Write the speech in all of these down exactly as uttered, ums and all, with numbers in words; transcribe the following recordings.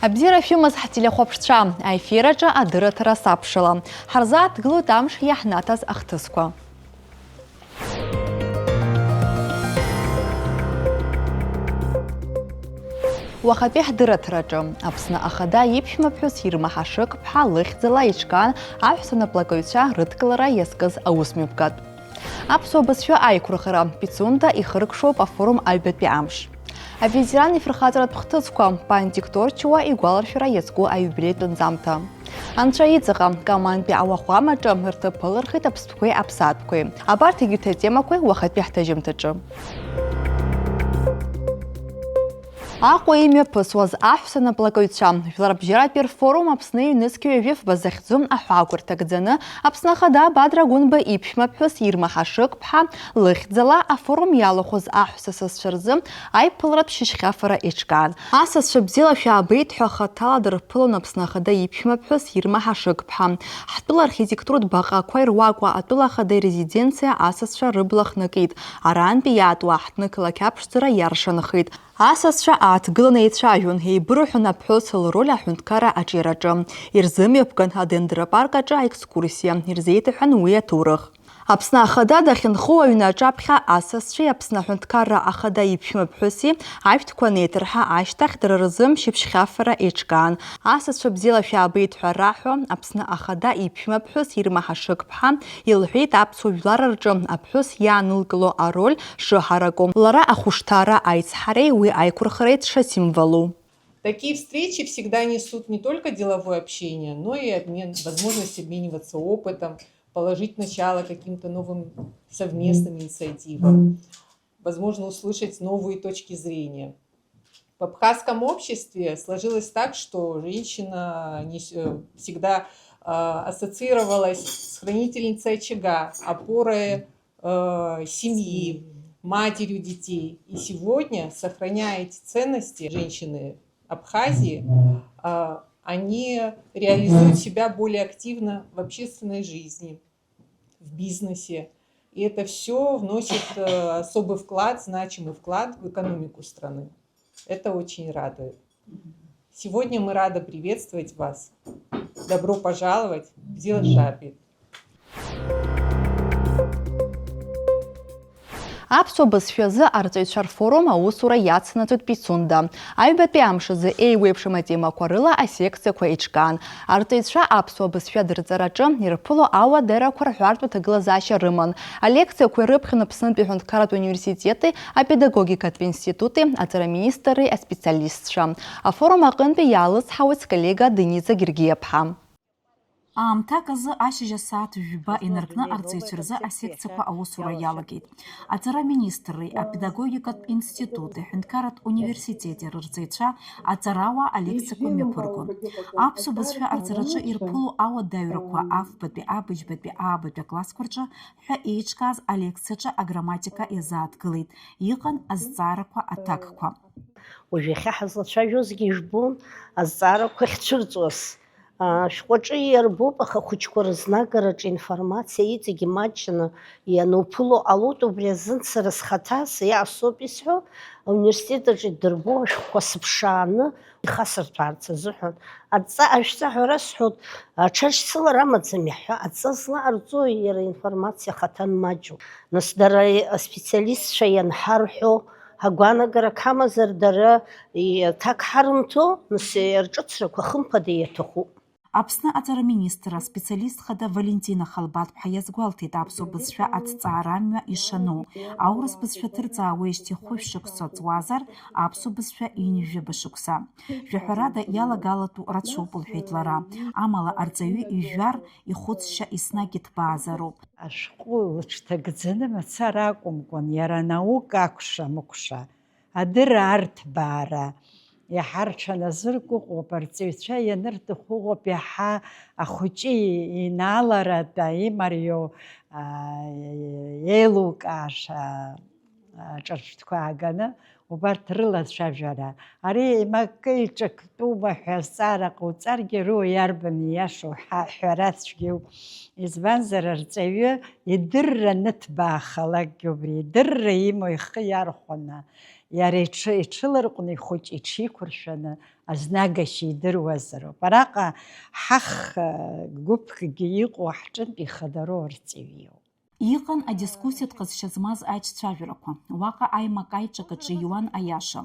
Абзиара шәымаз ҳтелехәаԥшцәа, аефир аҿы адырраҭара сабшала. Ҳарзааҭгылоит амш иаҳнаҭаз ахҭысқәа. Уахатәи ҳдырраҭараҿы, Аԥсны Ахада иԥшәмаԥҳәыс Ирма Ҳашыгԥҳа лыхьӡала иҿкаан аҳәса наплакаҩцәа рыдкылара иазкыз аусмҩаԥгатә. Аԥсуа бызшәа аиқәырхара, Пицунда ихыркәшоуп афорум аҩбатәи амш. Аветеран ифырхаҵаратә хҭысқәа, Пантик Торчуа игәаларшәара иазку аиубилеитә нҵамҭа. Анцәа иҵаҟа, Камантәи ауахәамаҿы рҭыԥ ылырхит аԥстәқәеи аԥсаатәқәеи. Абарҭ егьырҭ атемақәеи уахатәи ҳҭыжьымҭаҿы. Аҟәа имҩаԥысуаз аҳәса наплакаҩцәа, жәларбжьаратәи рфорум Аԥсны иҩнызқьи ҩажәи фба захьӡу аҳәаақәа рҭагӡаны, Аԥсны Ахада Бадра Гәынба иԥшәмаԥҳәыс Ирма Ҳашыгԥҳа лыхьӡала афорум иалахәыз аҳәса сасцәа рзы аиԥыларатә шьыжьхьафара еиҿкаан. Асасцәа, бзиала шәаабеит ҳәа хаҭала дырԥылон Аԥсны Ахада иԥшәмаԥҳәыс Ирма Ҳашыгԥҳа. Ҳтәыла архитектуратә баҟақәа ируакуа атәыла ахада ирезиденциа асасцәа рыбла хнакит. Арантәи иаатуа ҳҭнықалақь аԥшӡара иаршанхеит. Асасцәа ааҭгыланы еицәажәон, еибырҳәон аԥҳәыс лроль аҳәынҭқарра аҿиараҿы. Ирзымҩаԥган адендропарк аҿы аекскурсиа, ирзеиҭаҳәан уи аҭоурых. Аԥсны Ахада дахьынхо аҩны аҿаԥхьа асасцәеи Аԥсны Аҳәынҭқарра Ахада иԥшәмаԥҳәыси ашәҭқәа анеиҭарҳа ашьҭахь, дара рзы шьыбжьхьафара еиҿкаан. Асасцәа, бзиала шәаабеит ҳәа раҳәо, Аԥсны Ахада иԥшәмаԥҳәыс Ирма Ҳашыгԥҳа илҳәеит аԥсуа жәлар рҿы аԥҳәыс иаанылкыло ароль шыҳараку, лара ахәышҭаара аицҳареи уи аиқәырхареи дшасимволу. Такие встречи всегда несут не только деловое общение, но и обмен, возможность обмениваться опытом, положить начало каким-то новым совместным инициативам, возможно, услышать новые точки зрения. В абхазском обществе сложилось так, что женщина не с-, э, всегда, э, ассоциировалась с хранительницей очага, опорой, э, семьи, матерью детей. И сегодня, сохраняя эти ценности, женщины Абхазии, э, они реализуют себя более активно в общественной жизни, в бизнесе. И это все вносит, э, особый вклад, значимый вклад в экономику страны. Это очень радует. Сегодня мы рады приветствовать вас. Добро пожаловать в Зилшапи. Аԥсуа бызшәазы арҵаҩцәа рфорум аусура иацнаҵоит Пицунда. Аҩбатәи амш азы еиуеиԥшым атемақәа рыла асекциақәа еиҿкаан. Арҵаҩцәа аԥсуа бызшәа дырҵараҿы ирԥыло ауадаҩрақәа рҳәартә аҭагылазаашьа рыман. Алекциақәа ирыԥхьон Аԥснытәи аҳәынҭқарратә университети апедагогикатә институти аҵара министри аспециалистцәа. Афорум аҟынтәи иаалыцҳауеит сколлега Дениза Гергиаԥҳа. Аамҭак азы ашьыжь асааҭ жәба инаркны арҵаҩцәа рзы асекциақәа аусура иалагеит. Аҵара министрреи апедагогикатә институти аҳәынҭқарратә университети рырҵаҩцәа аҵарауаа алекциақәа мҩаԥыргон. Аԥсуа бызшәа арҵараҿы ирԥыло ауадаҩрақәа афбатәи, абыжьбатәи, аабатәи аклассқәа рҿы ҳәа еиҿкааз алекциаҿы аграмматика иазааҭгылеит, иҟан азҵаарақәа аҭакқәа. Уажә иахьа ҳазлацәажәозгьы ижәбон, азҵаарақәа ахьцәырҵуаз. Ашәҟәаҿы иарбоуп, аха ахәыҷқәа рызнагараҿы информациа иҵегь имаҷны иануԥыло ҟалоит, убри азын сара схаҭа сиаасоуп исҳәо, ауниверситет аҿы идырбо ашәҟәқәа сыԥшааны ихасырҭәаарц азыҳәан. Адҵа, ашәҵа ҳәа расҳәоит, аҽаршьцылар амаӡам иаҳҳәа, адҵа злаҟарҵои иара информациа ахаҭа анмаҷу? Нас дара аспециалистцәа ианҳарҳәо, ҳагәаанагарак ҳамазар, дара аҭак ҳарымҭо, нас рҿыцрақәа хымԥада иаҭахуп. Аԥсны аҵара министр аспециалист хада Валентина Халбатԥҳа иазгәалҭеит аԥсуа бызшәа аҭҵаарамҩа ишану. Аурыс бызшәа ҭырҵаауеижьҭеи хәышә шықәса ҵуазар, аԥсуа бызшәа ҩынҩажәаба шықәса. Жәаҳәарада, иалагалатәу рацәоуп, лҳәеит лара. Амала арҵаҩы ижәжәар, ихәыцшьа еснагь иҭбаазароуп. Ашәҟәы лыҽҭагӡаны мацара акәымкәан, иара анаука акәша-мыкәша, адырра арҭбаара, иаҳа рҽаназыркәыҟоуп, арҵаҩцәа ианырҭаху ыҟоуп, иаҳа ахәыҷы инааларатәа имариоу, аа, еилукааша, ҿырԥштәқәа ааганы убарҭ рылацәажәара. Ари еимакы иҿактәума ҳәа азҵаара ҟауҵаргьы, руа иарбан ииашоу ҳәа ҳәара цәгьоуп. Избанзар, арҵаҩы идырра анҭбаахалакгьы убри идырра имоу ихы иархәаны, иара иҽы, иҽыларҟәны, ихәыҷы иҽиқәыршәаны Азнагашьа идыруазароуп. Араҟа ҳахгәыԥкгьы иҟоу ҳҿынтә ихадароу арҵаҩы иоуп. Иҟан адискуссиатә ҟазшьа змаз аиҿцәажәарақәа. Уаҟа аимак-аиҿак аҿы иуан аиаша.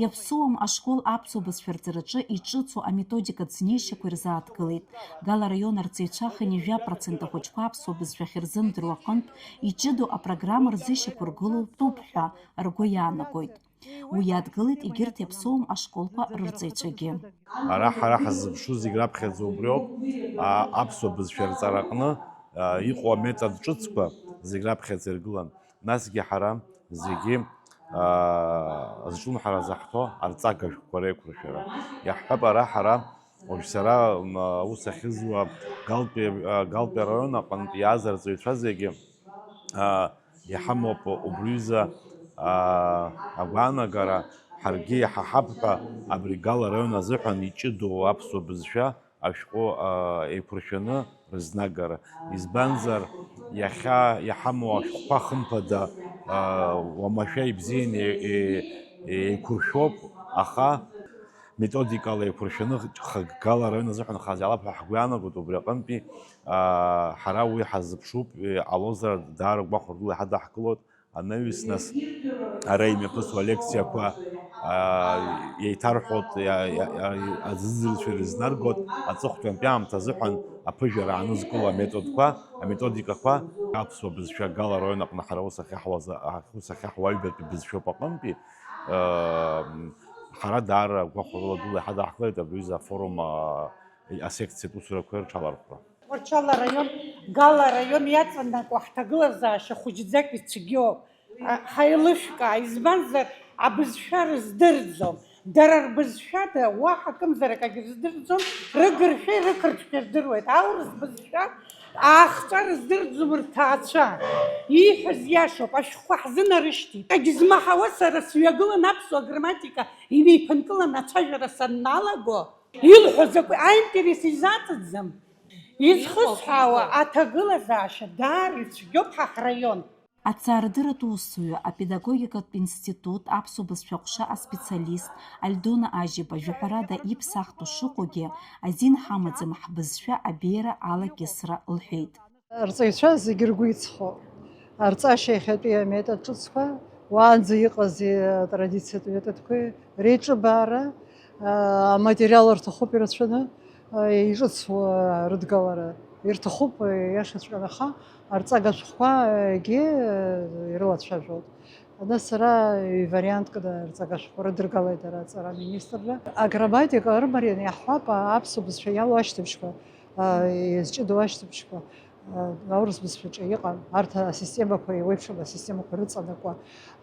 Иаԥсуам ашкол аԥсуа бызшәа рҵараҿы иҿыцу аметодикатә знеишьақәа ирзааҭгылеит. Гала араион арҵаҩцәа хынҩажәа процент ахәыҷқәа аԥсуа бызшәа ахьырзымдыруа аҟынтә иҷыдоу апрограмма рзышьақәыргылоу тәуп ҳәа ргәы иаанагоит. Уи иадгылеит егьырҭ иаԥсуам ашколқәа рырҵаҩцәагьы. Ара ҳара ҳаззыԥшу зегь раԥхьаӡа убриоуп, а, аԥсуа бызшәа рҵараҟны, а, иҟоу аметод ҿыцқәа зегь раԥхьаӡа иргылан. Насгьы ҳара зегьы, а, зҿлымҳара заҳҭо арҵага шәҟәқәа реиқәыршәара. Иаҳҳәап, ара ҳара, уажә сара, м, аус ахьызуа Галтәи, а, Галтәи араион аҟынтә иааз арҵаҩцәа зегьы, а, иҳамоуп убриҩыза, а, агәаанагара, ҳаргьы иҳаҳап ҳәа абри Гала араион азыҳәан иҷыдоу аԥсуа бызшәа ашәҟәы, а, еиқәыршәаны рызнагара. Избанзар, иахьа иҳамоу ашәҟәқәа хымԥада, а, уамашәа ибзианы е-, е-, еиқәыршәоуп, аха методикала еиқәыршәаны х-, Гала араион азыҳәан хазы иалап ҳәа ҳгәы иаанагоит, убри аҟынтәи, а, ҳара уи ҳаззыԥшуп, иҟалозар даара гәахәарыла иҳадаҳкылоит. Анаҩс, нас, ара имҩаԥысуа алекциақәа, аа, еиҭарҳәоит, иа-, иа-, иа-, аӡыӡрацәа ирызнаргоит, аҵыхәтәантәи аамҭа азыҳәан аԥыжәара аанызкыло аметодқәа, аметодикақәа, аԥсуа бызшәа Гала араион аҟны ҳара ус ахьаҳуаз, ус ахьаҳуа аҩбатәи бызшәоуп аҟынтәи, аа, ҳара даара гәахәарыла дула иҳадаҳкылеит абри аҩыза афорум, аа, асекциатә усурақәеи рҽалархәра. Тҟәарчал араион, Гала араион иаҵанакуа ҳҭагылазаашьа хәыҷӡак ицәгьоуп. А, ҳаилышәкаа, избанзар, абызшәа рыздырӡом. Дара рбызшәада уаҳа акымзарак агьрыздырӡом, рыгыршәеи рықырҭшәеи рдыруеит. Аурыс бызшәа аахҵәа рыздырӡом рҭаацәа. Ииҳәаз иашоуп, ашәҟәқәа ҳзынарышьҭит. Егьызмаҳауа сара сҩагылан аԥсуа грамматика инеиԥынкылан ацәажәара санналаго, илҳәо закәи аинтерес изаҵаӡам. Изхысҳәаауа аҭагылазаашьа даара ицәгьоуп ҳа ҳраион. Аҭҵаарадырратә усзуҩы, апедагогикатә институт аԥсуа бызшәа ҟәша аспециалист Альдона Ажьиба жәаҳәарада иԥсахтәу шыҟоугьы, азин ҳамаӡам ҳбызшәа абеиара алакьысра лҳәеит. Арҵаҩцәа зегьы ргәы иҵхо, арҵашьа иахьатәи аметод ҿыцқәа, уаанӡа иҟаз атрадициатә методқәеи реиҿыбаара, а, аматериал рҭахуп ирацәаны, а, иҿыцу арыдгалара ирҭахуп, иашаҵәҟьаны, аха арҵага шәҟәқәа егьи, а, ирылацәажәоит. Нас сара ҩ-вариантк арҵага шәҟәқәа рыдыргалеит дара аҵара аминистрра. Аграмматика ырмарианы иаҳҳәап, а, аԥсуа бызшәа иалоу ашьҭыбжьқәа, а, иазҷыдоу ашьҭыбжьқәа, а, аурыс бызшәаҿы иҟам. Арҭ асистемақәа еиуеиԥшым, асистемақәа рыҵанакуа,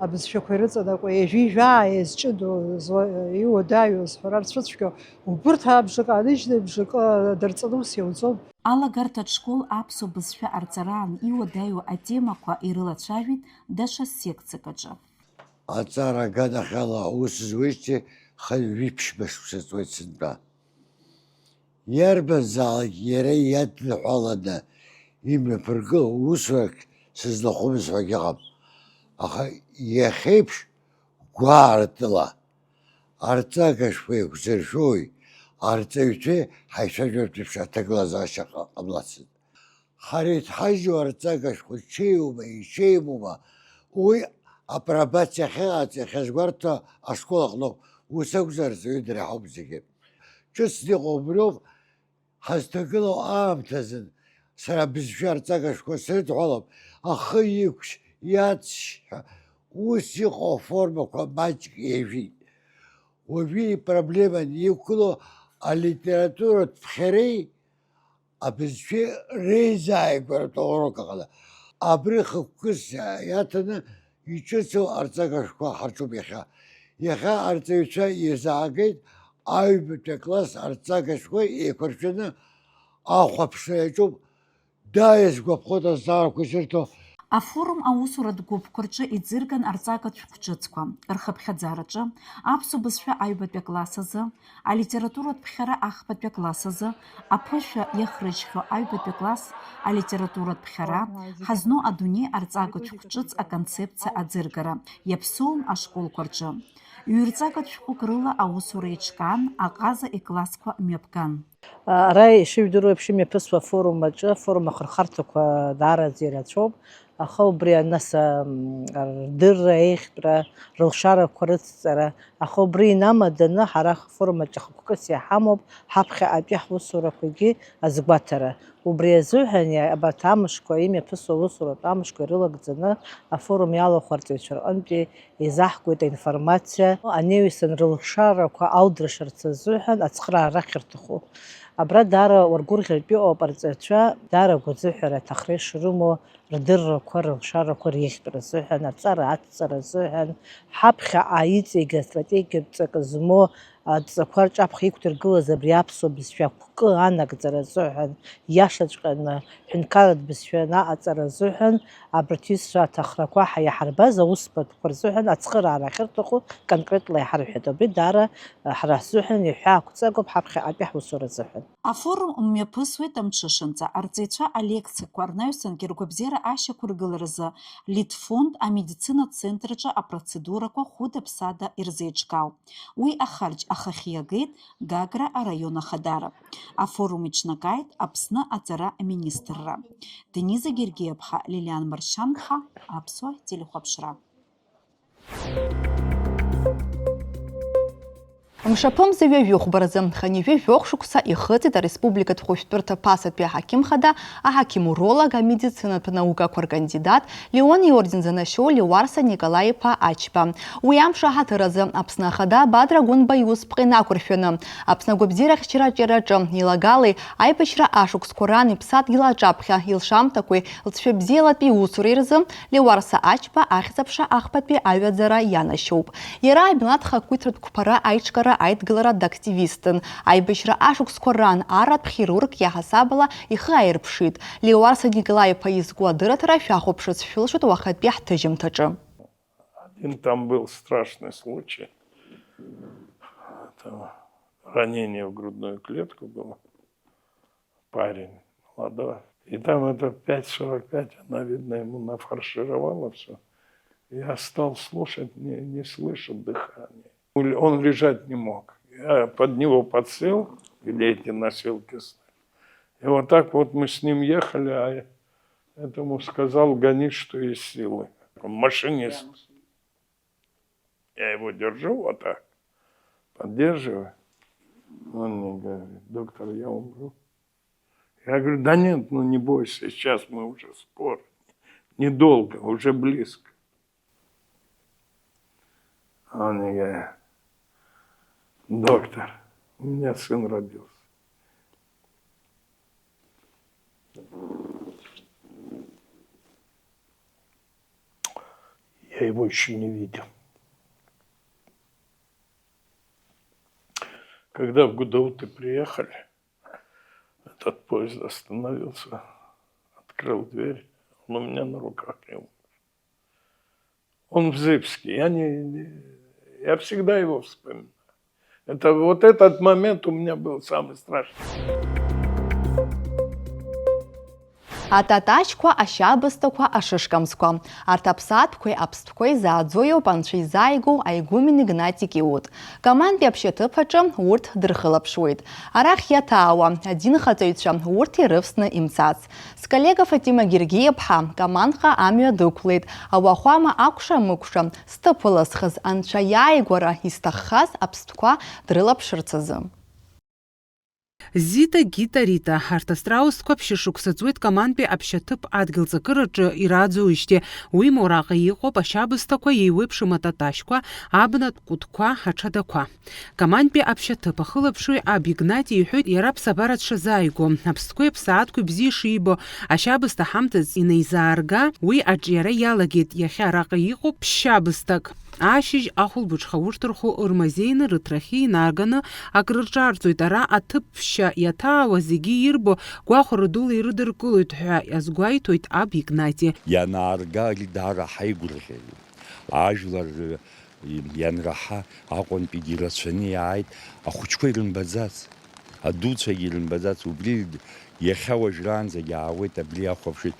абызшәақәа ирыҵанакуа, ҩажәи жәаа иазҷыдоу, зуа-, иуадаҩу, зҳәара рцәыцәгьоу, убырҭ абжак ааныжьны, бжакы дырҵаны ус иауӡом. Алагарҭатә школ аԥсуа бызшәа арҵараан иуадаҩу атемақәа ирылацәажәеит даҽа секциак аҿы. Аҵара аганахьала аус зуеижьҭеи хынҩажәи ԥшьба шықәса ҵуеит сынтәа. Иарбанзаалак иара иадныҳәаланы имҩаԥырго усурак сызлахәымыз ҳәагьы ыҟам. Аха иахьеиԥш гәаартыла арҵага шәҟәқәа еиқәзыршәои, арҵаҩцәеи ҳаицәажәартә еиԥш аҭагылазаашьа ҟа-, ҟамлацызт. Ҳара иҭҳажьу арҵага шәҟәы чеиума, ичеимума, уи апробациа ахьыҟаҵа, иахьазгәарҭо ашкол аҟноуп. Ус акәзар, арҵаҩы дара иҳауп зегьы. Ҿыцны иҟоу убриоуп, ҳазҭагылоу аамҭазын, сара абызшәа арҵага шәҟәқәа срыдҳәалоуп, ахы иқәшь, иаҵшь ҳәа, ус иҟоу аформақәа маҷк еижәит. Уажәы ипроблеманы иқәгылоу алитературатә ԥхьареи абызшәеи реизааигәаратә аурок аҟны. Абри хықәкыс иаҭаны иҿыцу арҵага шәҟәқәа ҳарҿуп иахьа. Иахьа арҵаҩцәа ирзаагеит аҩбатәи акласс арҵага шәҟәқәа еиқәыршәаны ахәаԥшра иаҿуп. Даара исгәаԥхоит азҵаарақәа ишырҭо. Афорум аусуратә гәыԥқәа рҿы иӡырган арҵагатә шәҟәҿыцқәа, рхыԥхьаӡараҿы аԥсуа бызшәа аҩбатәи акласс азы, алитературатә ԥхьара ахԥатәи акласс азы, аԥышәа иахрыжьхьоу аҩбатәи акласс алитературатә ԥхьара, ҳазну адунеи арҵагатә шәҟәҿыц аконцепциа аӡыргара, иаԥсоу ашколқәа рҿы. Ҩ-рҵагатә шәҟәык рыла аусура еиҿкаан, аҟаза еклассқәа мҩаԥган. Ара, ишыжәдыруа еиԥш, имҩаԥысуа афорум аҿы афорум ахырхарҭақәа даараӡа ирацәоуп, аха убри анас, ам, рдырра, еиӷьтәра, рылшарақәа рыцҵара, аха убри инамаданы ҳара афорум аҿы хықәкыс иҳамоуп, ҳаԥхьаҟатәи ҳусурақәагьы азгәаҭара. Убри азыҳәан иа-, абарҭ амшқәа, имҩаԥысуа аусуратә амшқәа ирылагӡаны афорум иалахәу арҵаҩцәа рҟынтәи еизаҳгоит аинформациа, анеҩсан рылшарақәа алдыршарц азыҳәан ацхыраара ахьырҭаху. Абра даара уаргәырӷьартә иҟоуп арҵаҩцәа, даара агәазыҳәара аҭахра ишрымоу, рдыррақәа, рылшарақәа реиӷьтәра азыҳәан, аҵара аҭҵара азыҳәан, ҳаԥхьаҟа иҵегь астратегиатә ҵак змоу адҵақәа рҿаԥхьа иқәдыргылаз абри аԥсуа бызшәа ақәкы анагӡара азыҳәан, иашаҵәҟьаны ҳәынҭқарратә бызшәа анаҟаҵара азыҳәан, абарҭ ҩызцәа аҭахрақәа ҳа иаҳарбаз аусбарҭақәа рзыҳәан ацхыраара ахьырҭаху конкретла иҳарҳәеит. Убри даара, а, ҳара ҳзыҳәан иҳәаақәҵагоуп ҳаԥхьаҟатәи ҳусура азыҳәан. Афорум мҩаԥысуеит амҽышанӡа. Арҵаҩцәа алекциақәа, рнаҩсангьы ргәабзиара ашьақәыргыларазы Литфонд амедицинатә центр аҿы апроцедурақәа хәыда-ԥсада ирзеиҿкаауп. Уи ахарџь ахахьы иагеит Гагра араион ахадара. Афорум иҿнакааит Аԥсны аҵара аминистрра. Дениза Гергиаԥҳа, Лилиан Маршьанԥҳа, Аԥсуа телехәаԥшра. Мшаԥымза ҩажәихәба рзы, хынҩажәи жәохә шықәса ихыҵит ареспубликатә хәышәтәырҭа ԥасатәи аҳақьым хада, аҳақьым-уролог, амедицинатә наукақәа ркандидат, Леон иорден занашьоу Леуарса Николаи-иԥа Ачба. Уи амш аҳаҭыр азы Аԥсны Ахада Бадра Гәынба иусԥҟа инақәыршәаны, Аԥсны агәабзиарахьчара аҿиараҿы илагалеи аибашьра ашықәсқәа раан иԥсадгьыл аҿаԥхьа илшамҭақәеи лҵшәа бзиалатәи иусуреи рзы Леуарса Ачба ахьӡ-аԥша ахԥатәи аҩаӡара ианашьоуп. Иара амилаҭ хақәиҭратә қәԥара аиҿкаара аидгылара дактивистын. Аибашьра ашықәсқәа раан арратә хирург иаҳасабала ихы ааирԥшит. Леуарса Николаи-иԥа изку адырраҭара шәахәаԥшырц шәылшоит уахатәи ҳҭыжьымҭаҿы. Один там был страшный случай. Это ранение в грудную клетку было. Парень молодой. И там это в пять сорок пять она, видно, ему нафаршировала все. Я стал слушать, не, не слышу дыхания. Он лежать не мог. Я под него подсел, или эти носилки стали. И вот так вот мы с ним ехали, а я этому сказал: «Гони, что есть силы». Он машинист. Я его держу вот так, поддерживаю. Он мне говорит: «Доктор, я умру». Я говорю: «Да нет, ну не бойся, сейчас мы уже скоро. Недолго, уже близко». А он мне говорит: «Доктор, у меня сын родился». Я его еще не видел. Когда в Гудауты приехали, этот поезд остановился, открыл дверь, он у меня на руках, и он, он в Зыбске. Я не, не, я всегда его вспоминаю. Это, вот этот момент у меня был самый страшный. Ататашьқәа, ашьабысҭақәа, ашышкамсқәа. Арҭ аԥсаатәқәеи аԥстәқәеи зааӡо иоуп анцәа изааигәоу аигумен Игнати Киут. Командтәи аԥшьаҭыԥ аҿы урҭ дырхылаԥшуеит. Арахь иаҭаауа адинхаҵаҩцәа урҭ ирывсны имцац. Сколлега Фатима Гергиаԥҳа Каманҟа амҩа дықәлеит, ауахәама акәша-мыкәша зҭыԥ ылызхыз анцәа иааигәара изҭаххаз аԥстәқәа дрылаԥшырц азы. Зита, Гита, Рита, арҭ астраусқәа ԥшьышықәса ҵуеит Камантәи аԥшьаҭыԥ адгьылҵакыраҿы ирааӡоижьҭеи. Уимоу, араҟа иҟоуп ашьабысҭақәа, еиуеиԥшым ататашьқәа, абнатә кәытқәа, аҽадақәа. Камантәи аԥшьаҭыԥ ахылаԥшҩы аб Игнати иҳәоит, иара аԥсабара дшазааигәо, аԥстәқәеи аԥсаатәқәеи бзиа шибо, ашьабысҭа ҳамҭас инаизаарга, уи аҿиара иалагеит. Иахьа араҟа иҟоуп ԥшьшьабысҭак. Ашьыжь ахәылбыҽха урҭ рхәы ырмазеины, рыҭрахьы инарганы акрырҿарҵоит. Ара аҭыԥ ԥшьа иаҭаауа зегьы ирбо, гәахәара дула ирыдыркылоит ҳәа иазгәеиҭоит аб Игнати. Ианаарга, ари даара ҳаигәырӷьаҩуп. Ажәлар ианраҳа, Аҟәантәигьы ирацәаны иааит, ахәыҷқәа ирымбаӡац, адуцәагьы ирымбаӡац, убри иахьа уажәраанӡагьы аауеит, абри иахәаԥшуеит.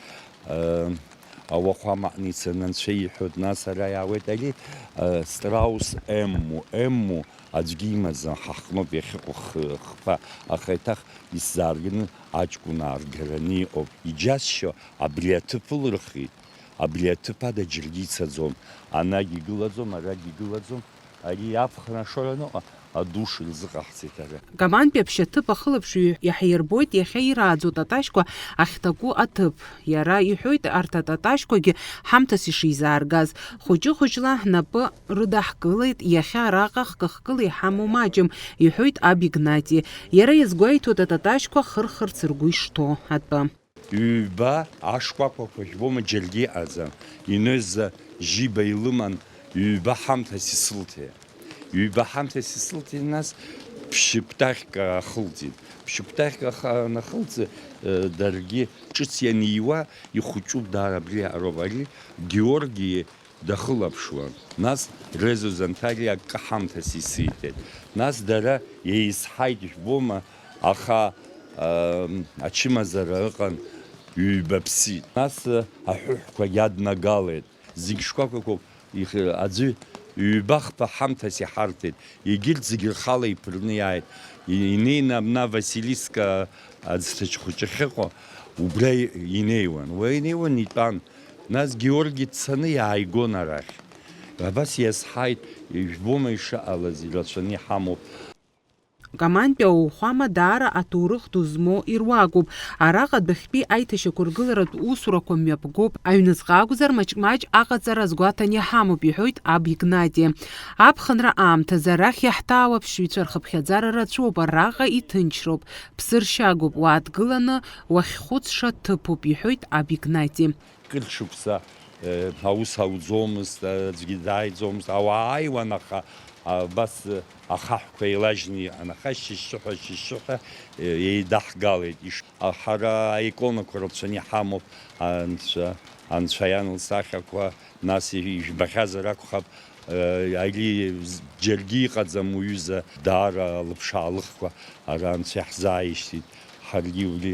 Э, Ауахәама аҟны ицаны анцәа иҳәоит, нас ара иаауеит ари, э, страус М-у, М-у, аӡәгьы имаӡам, ҳаҟноуп иахьыҟоу х-, хԥа, аха еиҭах исзаарганы аҷкәын ааргараны иҟоуп. Иџьасшьо абри аҭыԥ ылырхит, абри аҭыԥ ада џьаргьы ицаӡом, анагь игылаӡом, арагь игылаӡом, ари аԥхын ашоура аныҟа, адуш ирзыҟаҳҵеит ара. Камантәи аԥшьаҭыԥ ахылаԥшҩы иаҳирбоит иахьа ирааӡо таташьқәа ахьҭаку аҭыԥ. Иара иҳәоит, арҭ ататашьқәагьы ҳамҭас ишизааргаз. Хәыҷы-хәыҷла ҳнапы рыдаҳкылеит, иахьа араҟа хкы-хкыла иҳамоу маҷым, иҳәоит аб Игнати. Иара иазгәеиҭоит ататашьқәа хырхырц ргәы ишҭоу атәы. Ҩба ашкәакәақәа жәбома, џьаргьы иҟаӡам. Иныза жьиба илыман, ҩба ҳамҭас исылҭеит. Ҩба ҳамҭас исылҭеит, нас ԥшьыкәтаӷьк ахылҵит. Ԥшьыкәтаӷьк аха-, анахылҵ, э, даргьы ҿыц ианиуа, ихәыҷуп даара абри ароуп. Ари Георги дахылаԥшуан. Нас Резо Занҭариа акы ҳамҭас исиҭеит. Нас дара еизҳаит, жәбома, аха, ам, ачымазара ыҟан, ҩба ԥсит. Нас, э, аҳәыҳәқәагь аднагалеит. Зегь шкәакәақәоуп, их-, аӡәы ҩба-хԥа ҳамҭас иҳарҭеит. Егьырҭ зегь рхала иԥырны иааит. И-, инеины абна Василиска аӡҭачы хәыҷы ахьыҟоу, убра и-, инеиуан. Уа инеиуан, итәан. Нас Георги дцаны иааигон арахь. Абас иазҳаит, ижәбома ишыҟалаз, ирацәаны иҳамоуп. Камантәи ауахәама даара аҭоурых ду змоу ируакуп. Араҟа адәахьтәи аиҭашьақәыргыларатә усурақәа мҩаԥгоуп. Аҩныҵҟа акәзар, маҷ-маҷ аҟаҵара азгәаҭан иҳамоуп, иҳәоит аб Игнати. Аԥхынра аамҭазы арахь иаҳҭаау аԥшьҩцәа рхыԥхьаӡара рацәоуп, араҟа иҭынчроуп, ԥсыршьагоуп, уааҭгыланы уахьхәыцша ҭыԥуп, иҳәоит аб Игнати. Кыр шықәса, э, аус ауӡомызт, аӡәгьы дааиӡомызт, ауаа ааиуан, аха, а, абас, э, ахаҳәқәа еилажьны иҟан, аха шьшьыҳәа, шьшьыҳәа, э, еидаҳгалеит. Иш-, а, ҳара аиконақәа рацәаны иҳамоуп, анцәа, анцәа иан лсахьақәа, нас ижәбахьазар акәхап, Ари џьаргьы иҟаӡам, уҩыза, даара лыԥшаалыхқәа ара анцәа иаҳзааишьҭит, ҳаргьы убри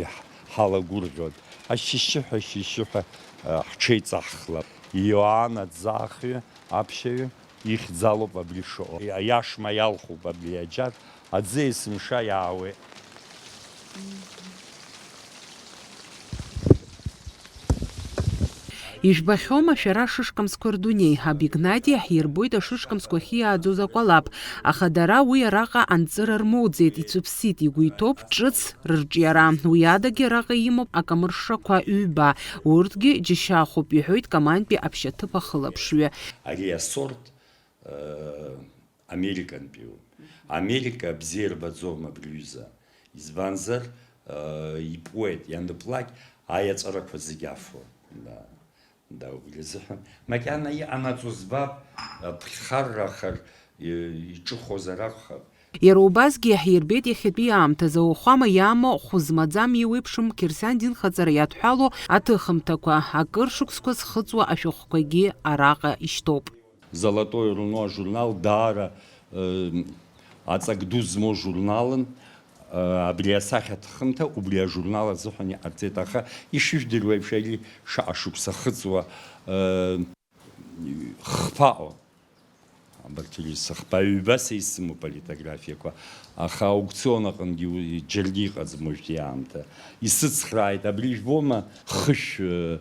ҳалагәырӷьон. Ашьшьыҳәа, шьшьыҳәа, ҳҽеиҵаҳхлап. Иоан аӡаахҩы, аԥшьаҩы, ихьӡалоуп абри шыҟоу. Аиашма иалхуп абри аџьар, аӡы есымша иаауеит. Ижәбахьоума шәара ашышкамсқәа рдунеи? Аб Игнати иаҳирбоит ашышкамсқәа ахьиааӡоз акәалаԥ, аха дара уи араҟа анҵыра рмоуӡеит, ицәыԥсит, игәы иҭоуп ҿыц рырҿиара. Уи адагьы араҟа имоуп акамыршшақәа ҩба, урҭгьы џьашьахәуп, иҳәоит Камантәи аԥшьаҭыԥ ахылаԥшҩы. Ари асорт, э, Американтәиуп. Америка бзиа ирбаӡом абри аҩыза. Избанзар, э, ипуеит, ианыплак, аиаҵәарақәа зегь афон. Да, да, убри азыҳәан. Макьана иҟанаҵо збап, э, ԥхьхаррахар, э, иҿыхозар акәхап. Иара убасгьы иаҳирбеит иахьатәи аамҭазы ауахәама иамоу хәы змаӡам еиуеиԥшым Қьырсиан динхаҵара иадҳәалоу аҭыхымҭақәа, акыр шықәсқәа зхыҵуа ашәҟәқәагьы араҟа ишьҭоуп. Золотое руно ажурнал даара, э, аҵак ду змоу журналын, э, абри асахьа аҭыхымҭа убри ажурнал азыҳәан иҟарҵеит, аха ишыжәдыруа еиԥш, ари шаҟа шықәса хыҵуа, э, хԥаҟо. Абарҭ рыҩсахԥа ҩба са исымоуп алитографиақәа, аха аукцион аҟынгьы уи џьаргьы иҟаӡам уажәтәи аамҭа. Исыцхрааит, абри ижәбома, хышә, э,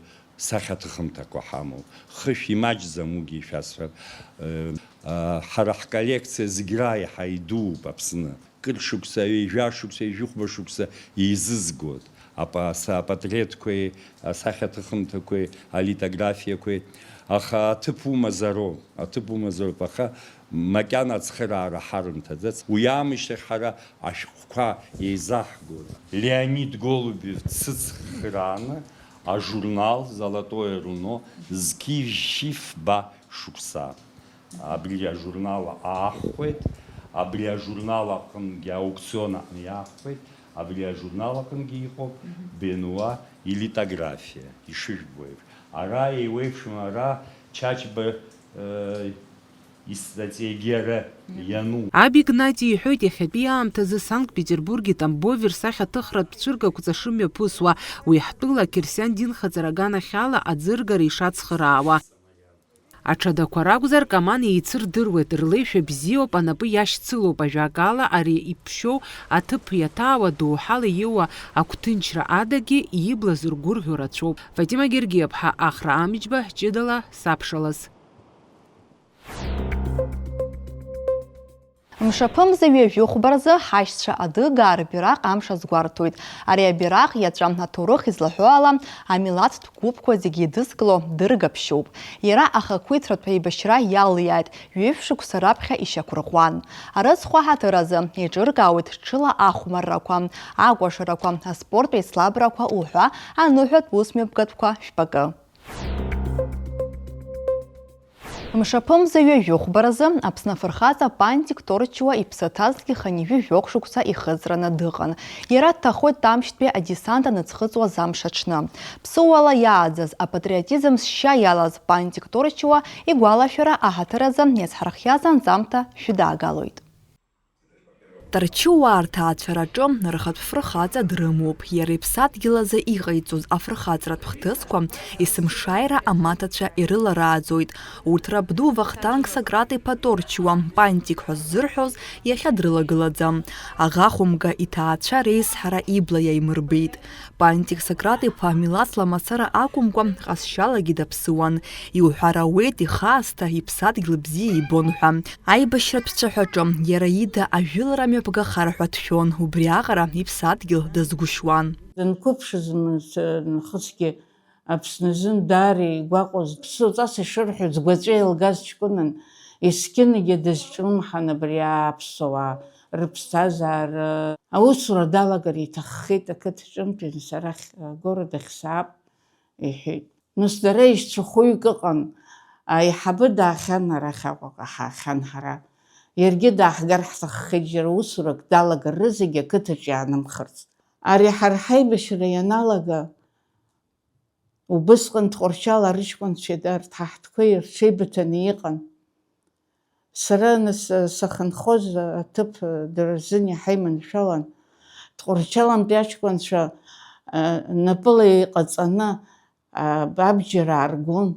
сахьаҭыхымҭақәа ҳамоуп. Хышә имаҷӡам, уигьы ишәасҳәап. Э, а, ҳара ҳколлекциа зегь раиҳа идууп Аԥсны. Кыр шықәса, ҩажәа шықәса, ҩажәихәба шықәса еизызгоит. Апа-, аса-, апатреҭқәеи, асахьаҭыхымҭақәеи, алитографиақәеи. Аха аҭыԥ умазароуп, аҭыԥ умазароуп, аха макьана ацхыраара ҳарымҭаӡац. Уи аамышьҭахь ҳара ашәҟәқәа еизаҳгоит. Леонид Голубев дсыцхрааны ажурнал Золотое руно зқьи жәшәи фба шықәса. Абри ажурнал аахәеит, абри ажурнал аҟынгьы аукцион аҟны иаахәеит, абри ажурнал аҟынгьы иҟоуп Бенуа илитографиа, ишыжәбо еиԥш. Ара еиуеиԥшым, ара Чачба, э, Исзаҵегьы ара иану. Аб Игнати иҳәоит, иахьатәи аамҭазы Санкт-Петербурги Тамбови рсахьаҭыхратә цәыргақәҵа шымҩаԥысуа, уи ҳтәыла ақьырсиан динхаҵара аганахьала аӡыргара ишацхыраауа. Аҽадақәа ракәзар, Каман еицырдыруеит, рлеишәа бзиоуп, анапы иашьцылоуп, ажәакала, ари иԥшьоу аҭыԥ иаҭаауа, доуҳала иоуа агәҭынчра адагьы ибла зыргәырӷьо рацәоуп. Фатима Гергиаԥҳа, Ахра Амҷба, ҷыдала сабшалаз. Мшаԥымза ҩажәи хәба рзы ҳашьцәа адыгаа рбираҟ амш азгәарҭоит. Ари абираҟ иаҵәа аҭоурых излаҳәо ала, амилаҭтә гәыԥқәа зегьы идызкыло дыргаԥшьоуп. Иара ахақәиҭратә еибашьра иалиааит, ҩышә шықәса раԥхьа ишьақәырӷәӷәан. Арыцхә аҳаҭыр азы еиҿыркаауеит ҽыла ахәмаррақәа, акәашарақәа, аспорттә еицлабрақәа уҳәа аныҳәатә усмҩаԥгатәқәа шәпакы. Мшаԥымза ҩажәи хәба рзы Аԥсны афырхаҵа Пантик Торчуа иԥсы ҭазҭгьы хынҩажәи жәохә шықәса ихыҵраны дыҟан. Иара дҭахоит Тамшьтәи адесант аныӡхыҵуаз амш аҽны. Ԥсыуала иааӡаз, апатриотизм зшьа иалаз Пантик Торчуа игәалашәара аҳаҭыр азы иазҳархиаз анҵамҭа шәыдаагалоит. Торчиуаа рҭаацәараҿы рхатә фырхаҵа дрымоуп. Иара иԥсадгьыл азы иҟаиҵоз афырхаҵаратә хҭысқәа есымшааира амаҭацәа ирыларааӡоит. Урҭ рабду Вахтанг Сократ-иԥа Торчиуа, Пантик ҳәа ззырҳәоз, иахьа дрылагылаӡам. Аӷа хәымга иҭаацәа реизҳара ибла иаимырбеит. Пантик Сократ-иԥа милаҭла мацара акәымкәа, ҟазшьалагьы даԥсыуан. Иуҳәар ауеит, ихы аасҭа иԥсадгьыл бзиа ибон ҳәа. Аибашьратә цәаҳәаҿы иара ида ажәылара мҩаԥгахар ҳәа дшәон, убриаҟара иԥсадгьыл дазгәышьуан. Данқәыԥшыз нахысгьы Аԥсны азын даара игәаҟуаз, ԥсуаҵас ишырҳәоз, гәаҵәа еилгаз ҷкәынан, есқьынгьы дазҿлымҳан абри аԥсуаа рыԥсҭазаара. Аусура далагар иҭаххеит, ақыҭа ҿымҭ, нас арахь, агород ахь саап, иҳәеит. Нас дара ишцәахәыҩк ыҟан, аиҳабы даахьан, арахь Аҟәаҟа ҳаахьан ҳара. Иаргьы дааҳгар ҳҭаххеит, џьара усурак далагар, рызегь ақыҭаҿ иаанымхарц. Ари ҳара ҳаибашьра ианалага, убысҟан Тҟәарчал арыҷкәынцәеи арҭ ҳаҳҭқәеи рҽеибыҭаны иҟан. Сара нас, сахьынхоз аҭыԥ дара рзын иаҳа иманшәалан. Тҟәарчалантәи аҷкәынцәа, а, напыла иҟаҵаны, а, абџьар ааргон.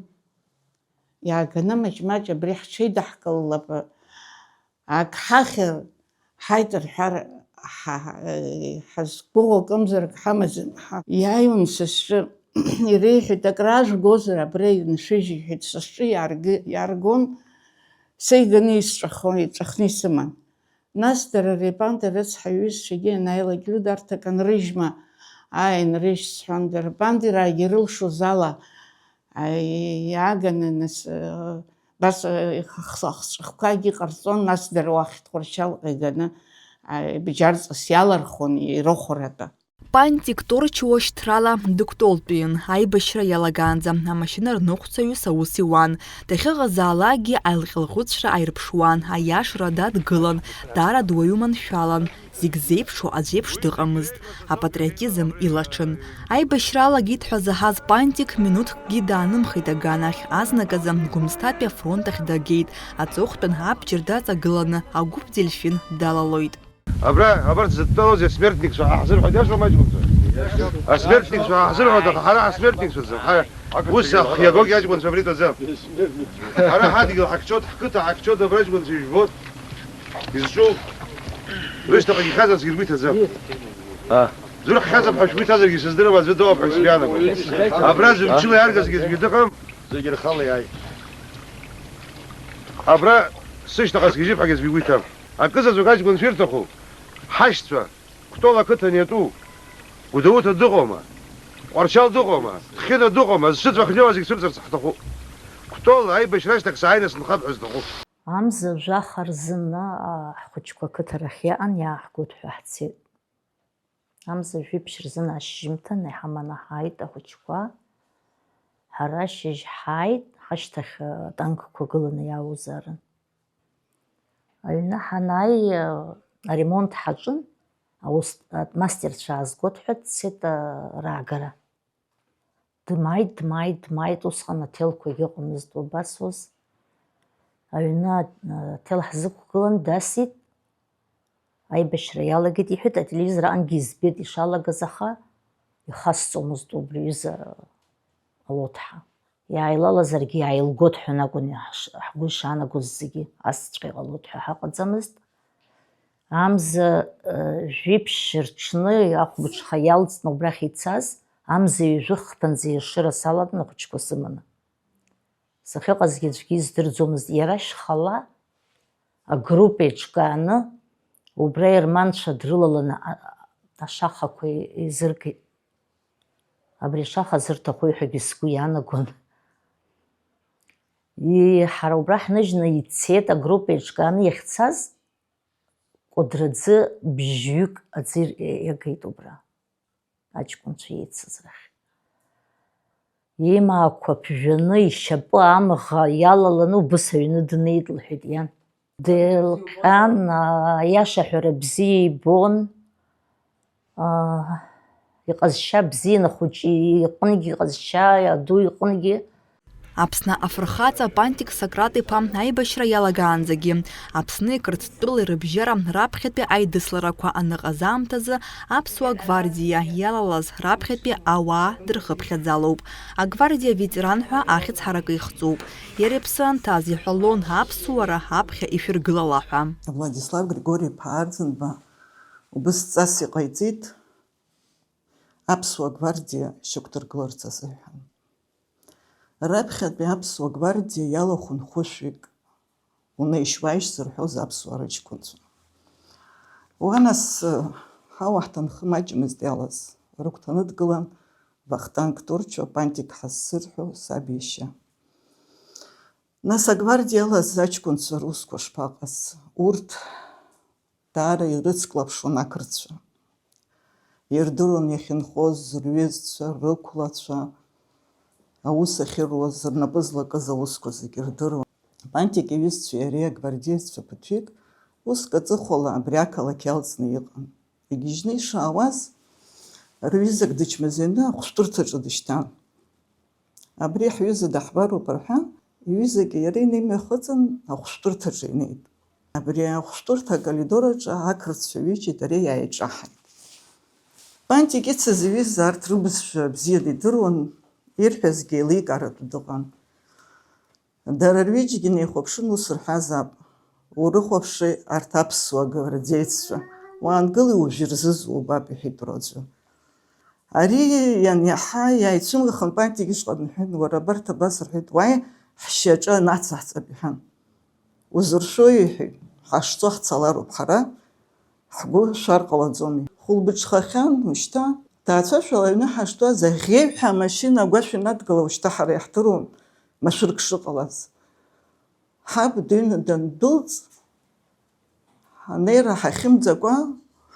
Иааганы маҷ-маҷ абри ҳҽеидаҳкылап, ак ҳахьыр, ҳаит рҳәар, ҳа-, ҳа-, ҳазқәгәыӷуа акымзарак ҳамаӡам ҳа. Иааиуан сасҿы, иреиҳәеит, акы раажәгозар, абра иншәыжь, иҳәеит, сасҿы иааргы-, иааргон, сеиганы исҵәахо-, иҵәахны исыман. Нас дара репанда рыцҳа иҩызцәагьы ианааилак, Лиуд, арҭ акы анрыжьма, ааи, нрыжь, сҳәон, дара пандараагьы ирылшоз ала, ааи, иааганы, нас, э, бас, э, хс-, ахҵәахқәагьы ҟарҵон, нас дара уахь Тҟәарчалҟа иганы, ааи, бџьарҵас иалархон ирыхәаратәы. Пантик Торчиуа шьҭрала дыгәтолтәиин, аибашьра иалагаанӡа амашьына рныҟәцаҩыс аус иуан. Дахьыҟазаалакгьы аилҟьа-лҟәыцәра аирԥшуан, аиашара дадгылан, даара дуаҩы маншәалан, зегь зеиԥшу аӡә еиԥш дыҟамызт, апатриотизм илаҽын. Аибашьра алагеит ҳәа заҳаз Пантик минуҭкгьы даанымхеит аганахь, азныказы Гәымсҭатәи афронт ахь дагеит, аҵыхәтәан абџьар даҵагыланы агәыԥ Дельфин далалоит. Абра, абарҭ зыдтәалоузеи асмертникцәа ҳаҳзырҳәоит, иашоума аҷкәынцәа? Асмертникцәа ҳаҳзырҳәоит, аха ҳара ҳасмертникцәаӡам. Ҳара ус иахиагогьы аҷкәынцәа абри итәаӡам. Ҳара ҳадгьыл ҳахьчоит, ҳқыҭа ҳахьчоит, абра аҷкәынцәа ижәбоит изҿу. Рышьҭахьҟагьы ихьазарц ргәы иҭаӡам. Зурхьазар ҳәа шәгәы иҭазаргьы сыздырам, аӡәы дыҟоуп ҳәа сгәы иаанагом. Абра зымчыла иааргазгьы аӡәгьы дыҟам. Зегьы рхала иааит. Абра сышьҭахьҟа сгьежьып ҳәагьы аӡәгьы игәы иҭам. Акы заҵәык аҷкәынцәа ирҭаху, ҳашьцәа, Кәтол ақыҭан иатәу, Гәдоуҭа дыҟоума? Тҟәарчал дыҟоума? Ҭхьына дыҟоума? Зшьыцәа хнеиуа зегь цәырҵырц ҳҭахуп. Кәтол аибашьра ашьҭахь сааины сынхап ҳәа сҭахуп. Амза жәаха рзын, а, ҳхәыҷқәа ақыҭарахь иаан, иааҳгоит ҳәа ҳцеит. Амза жәиԥшь рзын ашьжьымҭан иҳаманы ҳааит ахәыҷқәа. Ҳара ашьыжь ҳааит, ҳашьҭахь, а, атанкқәа гыланы иаауазаарын. Аҩны ҳанааи, аремонт ҳаҿын, аус, амастерцәа аазгоит ҳәа дцеит, а, раагара. Дмааит, дмааит, дмааит, усҟан аҭелқәагьы ыҟамызт, убас ус. Аҩны аҭел ҳзықәгылан, дасит. Аибашьра иалагеит, иҳәеит, ателевизор аҟынгьы избеит ишалагаз, аха ихасҵомызт убри аҩыза алоҭҳа. Иааилалазаргьы иааилгоит ҳәа акәын иаҳш-, ҳгәы ишаанагоз зегьы, асҵәҟьа иҟалоит ҳәа ҳаҟаӡамызт. Амза, э, жәиԥшь рҽны ахәылбыҽха иалҵны убрахь ицаз, амза ҩажәи хԥа анӡа иашыра салатәан ахәыҷқәа сыманы. Сахьыҟазгьы аӡәгьы издырӡомызт. Иара шьхала агруппа еиҿкааны, убра ерманцәа дрылаланы а-, ашахақәа еизыргеит. Абри ашаха зырҭаху ҳәагьы сгәы иаанагон. И-, ҳара убра ҳныжьны ицеит, агруппа еиҿкааны иахьцаз, Кәыдраӡы бжьҩык аӡы ир-, иагеит убра, аҷкәынцәа еицыз рахь. Имаақәа ԥжәаны, ишьапы амӷа иалаланы убыс аҩны днеит, лҳәеит иан. Деилҟьан, аа, аиаша ҳәара бзиа ибон, аа, иҟазшьа бзиан, ахәыҷы иҟынгьы иҟазшьа, аду иҟынгьы. Аԥсны афырхаҵа Пантик Сократ-иԥа аибашьра иалагаанӡагьы, Аԥсни Қырҭтәылеи рыбжьара раԥхьатәи аидысларақәа аныҟаз аамҭазы Аԥсуа гвардиа иалалаз раԥхьатәи ауаа дырхыԥхьаӡалоуп. Агвардиа ветеран ҳәа ахьӡ ҳаракы ихҵоуп. Иара иԥсы анҭаз иҳәалон аԥсуара аԥхьа ишәыргылала ҳәа. Владислав Григори-иԥа Арӡынба убыс ҵас иҟаиҵеит, Аԥсуа гвардиа шьақәдыргыларц азыҳәан. Раԥхьатәи Аԥсуа гвардиа иалахәын хәышәҩык, унеишь-уааишь зырҳәоз аԥсуа рыҷкәынцәа. Уа нас, ҳауа ҳҭынхы маҷмызт иалаз, рыгәҭаны дгылан Вахтанг Торчо, Пантик ҳазцырҳәо саб иашьа. Нас агвардиа иалаз аҷкәынцәа русқәа шԥаҟаз? Урҭ даара ирыцклаԥшуан ақырҭцәа. Ирдыруан иахьынхоз рҩызцәа, рықәлацәа, аус ахьыруаз, рнапы злакыз аусқәа зегьы рдыруан. Пантик иҩызцәеи иареи агвардееццәа ԥыҭҩык уск аҵыхәала абри ақалақь иалҵны иҟан. Игьежьны ишаауаз, рҩызак дычмазаҩны ахәшәтәырҭаҿы дышьҭан. Абри ҳҩыза даҳбароуп рҳәан, иҩызагьы иареи инеимҩахыҵын, ахәшәтәырҭаҿы инеит. Абри ахәшәтәырҭа акоридор аҿы ақырҭцәа ҩыџьа дареи иааиҿаҳаит. Пантик ицыз иҩыза арҭ рыбызшәа бзианы идыруан, ирҳәазгьы еиликааратәы дыҟан. Дара рҩыџьагьы неихәаԥшын, ус рҳәазаап, урыхәаԥши арҭ аԥсуа гвардееццәа, уаангыли уажә ирзызу убап, иҳәеит уаҵәы. Ари ианиаҳа, иааицәымӷахан, Пантик ишҟа дныҳәан, уара абарҭ абас рҳәеит, уааи, ҳшьаҿа анацаҳҵап, иҳәан. Узыршәои, иҳәеит, ҳашцо ҳцалароуп ҳара, ҳгәы шәар ҟалаӡомеи. Хәылбыҽхахьан, ушьҭа, ҭаацәашәала аҩны ҳаштәаз, аӷьеҩҳәа амашьына агәашә инадгыла ушьҭа ҳара иаҳдыруан машәырк шыҟалаз. Ҳаб дыҩны дандәылҵ, ҳанеира ҳахьымӡакәа,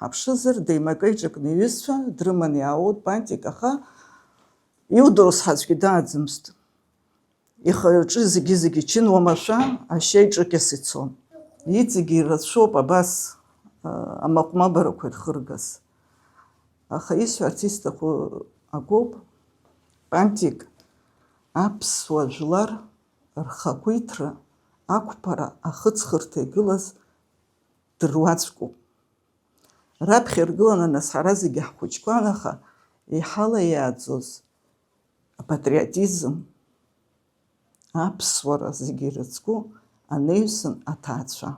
ҳаԥшызар, деимакы-еиҿакны иҩызцәа дрыманы иаауеит Пантик, аха иудыруаз ҳаӡәгьы дааӡамызт. Ихы-иҿы зегьы-зегьы чын уамашәа, ашьа иҿыкьаса ицон. Иҵегьы ирацәоуп абас, а, амаҟә-мабарақәа ирхыргаз. Аха исҳәарц исҭаху акоуп, Пантик аԥсуа жәлар рхақәиҭра, ақәԥара, ахыҵхырҭа игылаз дыруаӡәкуп. Раԥхьа иргыланы нас ҳара зегьы ҳхәыҷқәан, аха иҳалаиааӡоз апатриотизм, аԥсуара зегьы ирыцку анаҩсан аҭаацәа.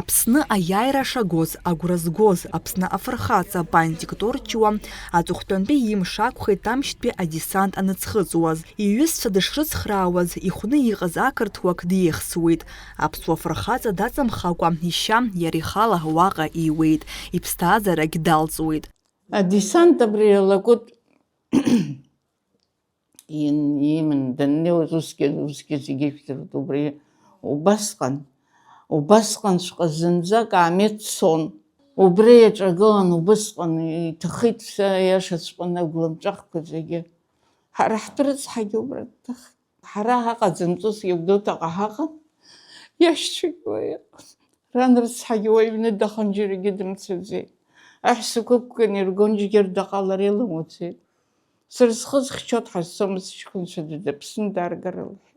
Аԥсны аиааира шагоз агәра згоз Аԥсны афырхаҵа Пантик Торчиуа аҵыхәтәантәи имш акәхеит амшьтәи адесант аныӡхыҵуаз. Иҩызцәа дышрыцхраауаз, ихәны иҟаз ақырҭуак диеихсуеит. Аԥсуа фырхаҵа даҵамхакәа, ишьа иара ихала уаҟа иуеит, иԥсҭазаарагь далҵуеит. Адесант абри алакәытә ин-, иман даннеиуаз усгьы, усгьы зегьы ижәдырт, убри убасҟан, убасҟанҵәҟьа зынӡак аамеҭ цон. Убри иаҿагылан убысҟан, иҭахеит са, иашаҵәҟьаны агәлымҵәахқәа зегьы. Ҳара ҳтәы рыцҳагьы убра дҭахеит. Ҳара ҳаҟаӡам, ҵусгьы Гәдоуҭаҟа ҳаҟан, иашьцәагьы уа иҟан. Ран рыцҳагьы уа иҩны дахан, џьарагьы дымцаӡеит. Аҳәсақәа ықәганы иргон, џьгьардаҟа лара илымуӡеит. Сара схы зхьчо дҳазцомызт, ҷкәынцәа дыдыԥсны дааргар лҳәеит.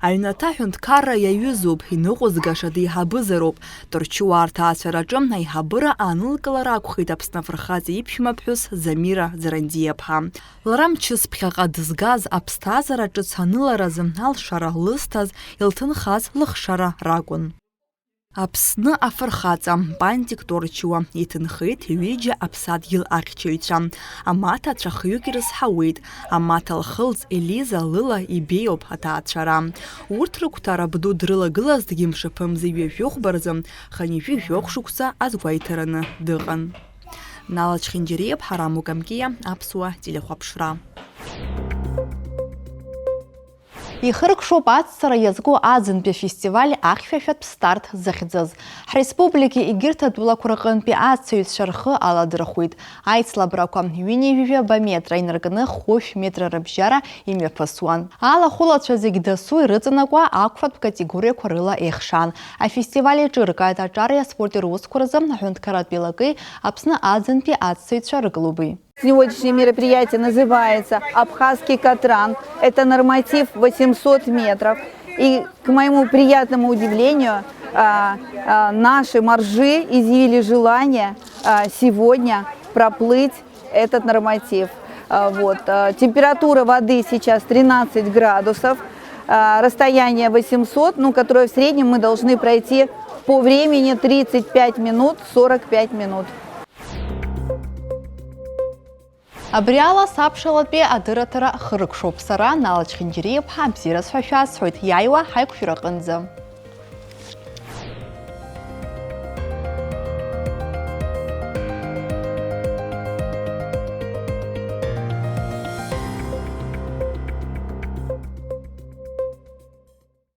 Аҩнаҭа аҳәынҭқарра иаҩызоуп, иныҟәызгаша деиҳабызароуп. Тырчуаа рҭаацәараҿы аиҳабыра аанылкылара акәхеит Аԥсны афырхаҵа иԥшәмаԥҳәыс Замира Ӡарандиаԥҳа. Лара мчыс ԥхьаҟа дызгаз аԥсҭазаара ҿыц аныларазы алшара лызҭаз, илҭынхаз лыхшара ракәын. Аԥсны афырхаҵа Пантик Торчуа иҭынхеит ҩыџьа аԥсадгьыл ахьчаҩцәа. Амаҭа цәахҩык ирызҳауеит. Амаҭа лхылҵ Елиза лыла ибеиоуп аҭаацәара. Урҭ рыгәҭара абду дрылагылазҭгьы мшаԥымзи ҩажәи хәба рзы хынҩажәи жәохә шықәса азгәеиҭараны дыҟан. Нала Чхинџьариа, Ҳараму Камкиа, Аԥсуа телехәаԥшра. Ихыркәшоуп ацҵара иазку аӡынтәи афестиваль ахьшәашәатә старт захьӡыз. Ҳреспублика егьырҭ атәылақәа рҟынтәи ацаҩцәа рхы аладырхәит. Аицлабрақәа ҩынҩажәижәаба метра инаркны хәышә метра рыбжьара имҩаԥысуан. Алахәылацәа зегь дасу ирыҵанакуа ақәратә категориақәа рыла еихшан. Афестиваль еиҿыркааит аҿареи аспорти русқәа рзы аҳәынҭқарратә еилакеи Аԥсны аӡынтәи ацаҩцәа рыклуби. Сегодняшнее мероприятие называется «Абхазский катран». Это норматив восемьсот метров. И, к моему приятному удивлению, а, а, наши моржи изъявили желание, а, сегодня проплыть этот норматив. А, вот, а, температура воды сейчас тринадцать градусов, а, расстояние восемьсот, ну, которое в среднем мы должны пройти по времени тридцать пять минут, сорок пять минут. Абри ала саԥшалатәи адырраҭара хыркәшоуп. Сара, Нала Чхинџьариа-иԥҳа, абзиараз ҳәа шәасҳәоит, иааиуа ҳаиқәшәараҟынӡа.